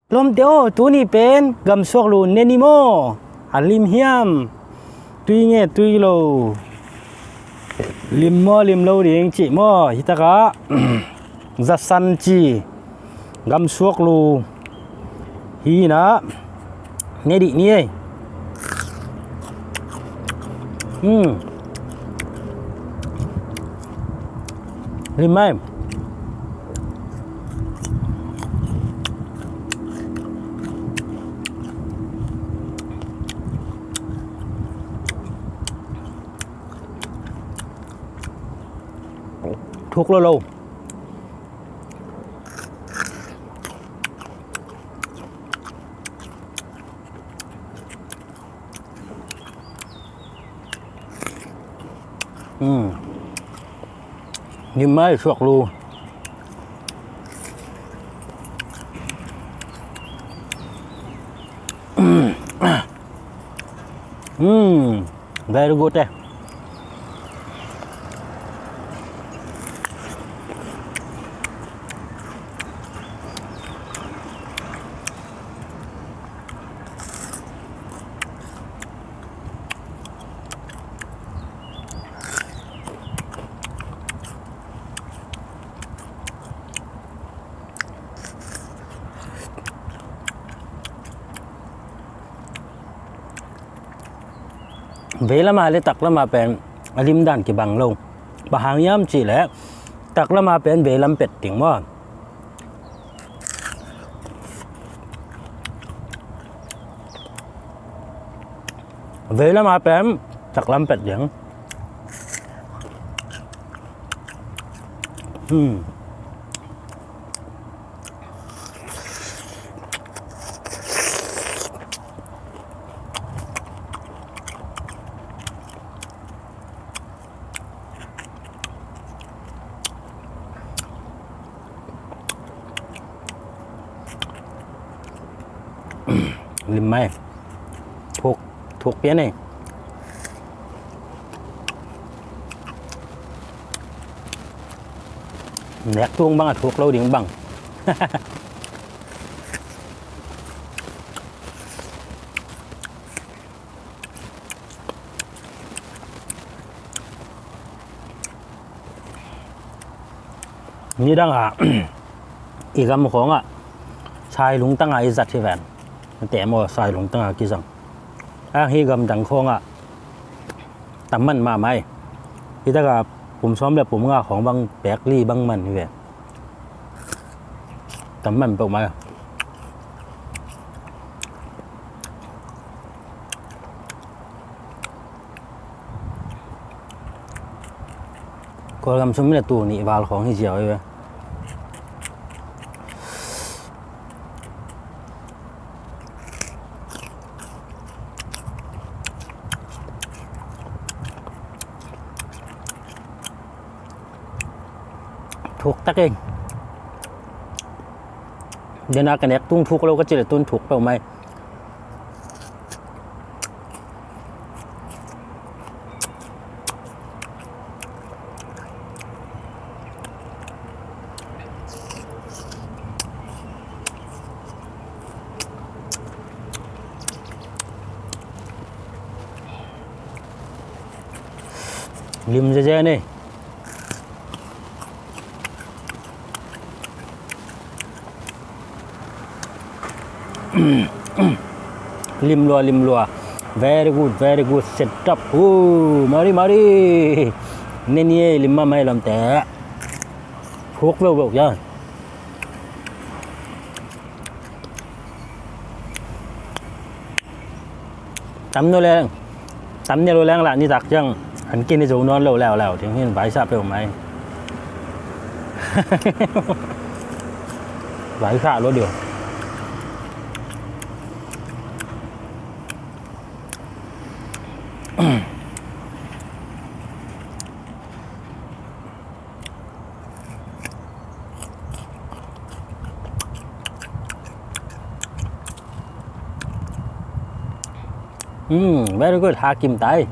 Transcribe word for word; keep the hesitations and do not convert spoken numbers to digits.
Lawmte aw, tuni pen gamsuak lu ne ni maw? A lim hiam? Tui nge tui lo? Lim maw lim lo ding cih maw? Hitakah zasan ci gamsuak lu hi inah ne dih ni ei. Hmm. Lim mai. Thuk lo lo. Hmm. Lim mai suak lu. Hmm. Very good eh. Veilam a le taklam a pen a lim dan kibang lo. Bang hang hiam cih leh taklam a pen veilam pet ding maw? Veilam a pen taklam pet ding. Hmm. Lim mai. Thuk, thuk pian ei. Nek tung bang a thuk lo ding bang. Nidang a i gam khawngah sailung tangah i zat hi ven. Te maw, sailung tangah kizang. A hi gam dang khawngah tam man mahmah hi. Hi takah pum sawm le pum nga khawng bang pek li bang man hi ve. Tam man peuhmah hi. Kawlgam sung mi le tul nih val khawng hi ziau hi ve. Thuk tak ei. Dena ka nek tung thuk lo ka cih le tun thuk peuhmah hi. Lim zezen ei. Lim lua, lim lua. Very good, very good. Set up. Ooh, mari, mari. Neni ei, lim mahmah ei lawmte. Phuk veuh veuh ya. Tam no leng, tam ne lo leng lah nitak ciang an kin i zo nawn lo leuleu ding hin vaisa peuhmah hi. Vaisa lo ding. Hmm, very good. Ha kim tai.